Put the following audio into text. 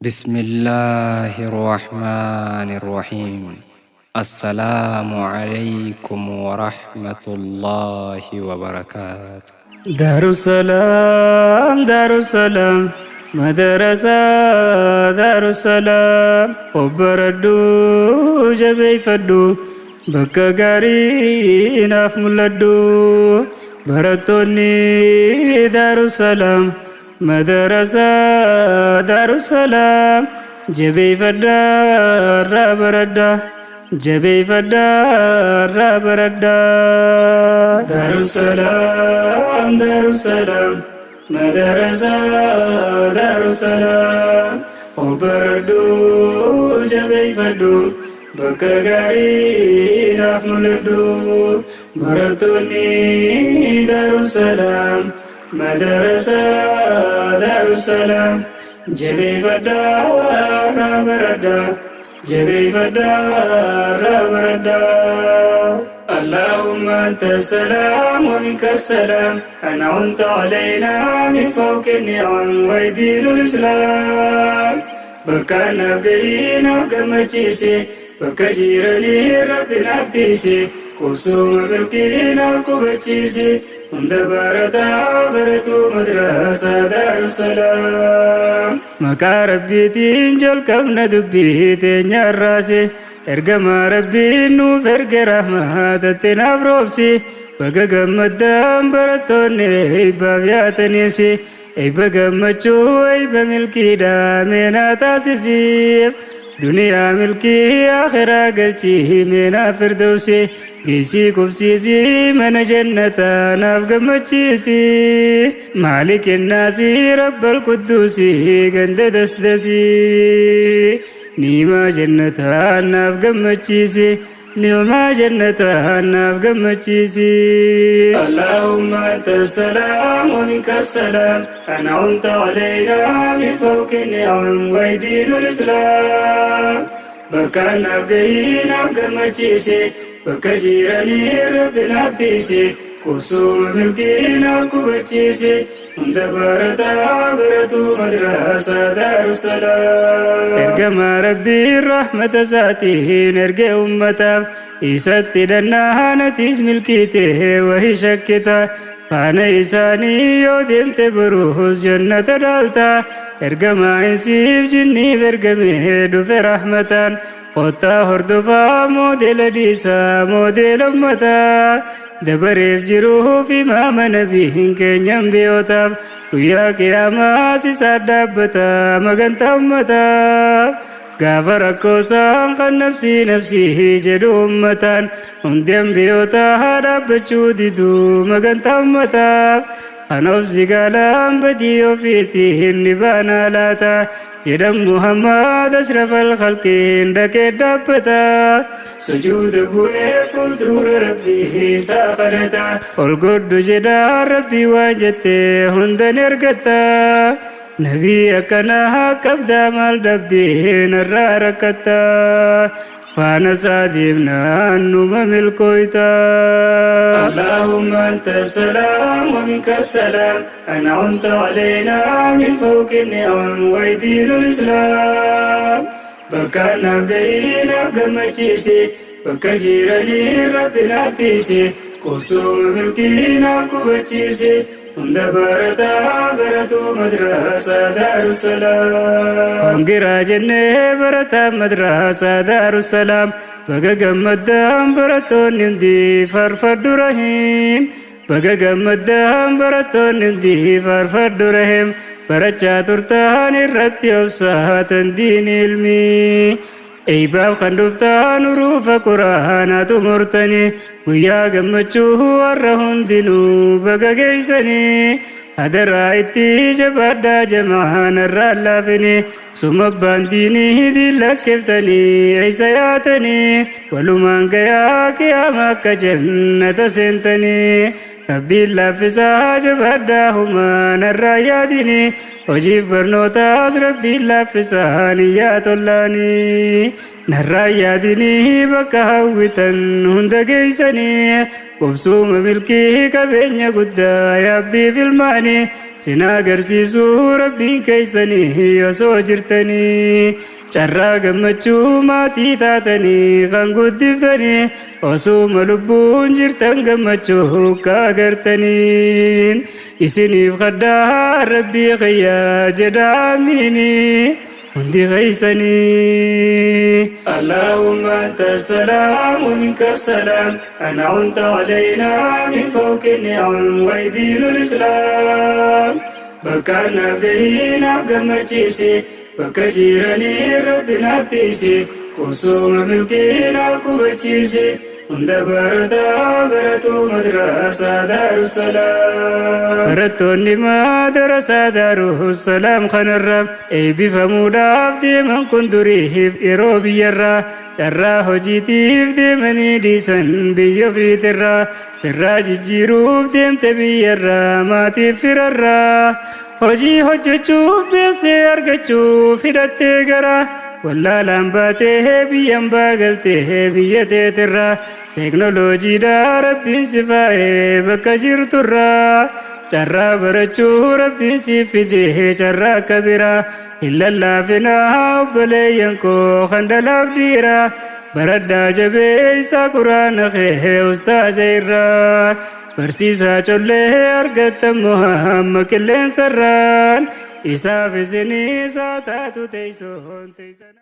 بسم الله الرحمن الرحيم. السلام عليكم ورحمة الله وبركاته. Daarussalaam, Daarussalaam, madarasaa Daarussalaam, obbaradhuu jabeeffadhu, bakka gaarii naaf mul'adhu. Barattoonni Daarussalaam, madarasaa Daarussalaam, jabeeffadhaa irraa baradhaa. Jabeeffadhaa irraa baradhaa. Daarussalaam, Daarussalaam, madarasaa Daarussalaam, obbaradhuu jabeeffadhu, bakka gaarii naaf mul'adhu. Barattoonni Daarussalaam, madarasaa Daarussalaam, jabeeffadhaa irraa baradhaa. Jabeeffadhaa irraa baradhaa. اللهم أنت السلام ومنك السلام، أنعمت علينا من فوق النعم ودين الإسلام. Bakka naaf gahii naaf gammachiise, bakka jiranii Rabbi naaf tiise, qubsuma milkii naaf qubachiise. Hunda barataa baratu madrasaa Daarussalaam. Maqaa Rabbiitiin jalqabna dubbii teenya irraase, ergamaa Rabbiin nuuf erge rahmatatti naaf roobsi. Baga gammaddaan barattoonni eebbaaf yaataniis, eebba gammachuu, eebba milkiidha meenaa taasisiif. Duniyaa milkii, akhiraa galchii meenaa firdawsi, geessii qubsiisii mana jannataa naaf gammachiisi. Maali kennaasii rabbal qudduusii ganda dasdasii, niimaa jannataa naaf gammachiisi. Niimaa jannataa naaf gammachiisi. اللهم أنت السلام ومنك السلام، أنعمت علينا من فوق النعم ودين الإسلام. Bakka naaf gahii naaf gammachiise, bakka jiranii Rabbi naaf tiise, qubsuma milkii naaf qubachiise. Hunda barataa baratu madrasaa Daarussalaam. Ergamaa Rabbiin rahmata isaatiin erge ummataaf, isatti dhannaanatis milkiite wahi shakkita. Faana isaanii yoo deemte boruus jannata dhaalta. Ergamaa insiif jinniif ergame dhufe rahmataan, kottaa hordofaa moodela dhiisaa moodela ummataa. Dabareef jiruuf imaama nabiin keenyan biyootaaf, guyyaa qiyaamaas isaa dhaabbata magantaa ummataaf. Gaafa rakkoosaan kan nafsii nafsii jedhu ummataan, hundi ambiyootaa dhaabbachuu diduu magantaa ummataaf. Kan obsi gaalaan badii ofiitiin ni baanaa laata jedhan, Muhammad ashraf alkhalqiin dhaqee dhaabbata. Sujuuda bu'ee fuuldura Rabbii isaa kadhata. Ol godhu jedha Rabbii, waan jette hunda ni argatta. Nabii akkanaa qabdaa, maal dhabdee narraa rakkatta? Faana isaa deemnaan numa milkooyta. اللهم أنت السلام ومنك السلام، أنعمت علينا من فوق النعم ودين الإسلام. Bakka naaf gahii naaf gammachiise, bakka jiranii Rabbi naaf tiise, qubsuma milkii naaf qubachiise. Hunda barataa baratu madrasaa Daarussalaam. Congra jennee barataa madrasaa Daarussalaam. Baga gammaddaan barattoonni hundi faarfadhu rahiim. Baga gammaddaan barattoonni hundi faarfadhu rahiim. Barachaa turtaan irratti obsaatan diin ilmii. Eebbaaf kan dhuftaan uruufa quraanaa xumurtanii, guyyaa gammachuu warra hundinuu baga geessanii. Hadaraa itti jabaadhaa, jamaan irraa laafini, suma abbaan diinii diin lakkeeftanii eessa yaatanii, walumaan gayaa qiyaama akka jannata seentanii. Rabbiin laaffisaa, jabaadhaa, humaan irraa yaadini, hojiif barnootaas Rabbiin laaffisaa niyyaa tollaanii. Narraa yaadinii bakka hawwitan hunda geeysanii. Qubsuma milkii qabeenya guddaa yaabbii filmaanii sin agarsiisuu rabbiin keeysanii osoo jirtanii. Carraa gammachuu maatii taatanii kan guddiftanii osuma lubbuun jirtan gammachuu kaagartaniin. Isiniif kadhaa rabbii kiyyaa jedha amiinii. Hundi keeysanii. اللهم أنت السلام ومنك السلام أنعمت علينا من فوق النعم ودين الإسلام. Bakka naaf gahii naaf gammachiisi, bakka jiranii rabbi naaf tiisi, qubsuma milkii naaf qubachiisi. Hunda barataa baratu madrasaa Daarussalaam. Barattoonni madrasaa Daarussalaam kanarra eebbifamuudhaaf deeman kun duriif yeroo biyyarraa carraa hojiitiif deemanii dhiisan biyya ofiitirraa firraa jijjiiruuf deemte biyyarraa maatiif firarraa hojii hojjechuuf beessee argachuuf hidhattee gara wallaalaan baatee biyyan baagaltee biyya teetirraa teeknoloojiidha rabbiin si faayee bakka jirturraa carraa barachuu rabbiin si fidee carraa akka biraa hin lallaafinaa obboleeyyan koo kan dhalaaf dhiiraa baradhaa jabeessaa quraana kee ustaaza irraa barsiisaa collee argattan Muhammad qilleensarraan isaaf isinii isaa taatu teessoon teessan.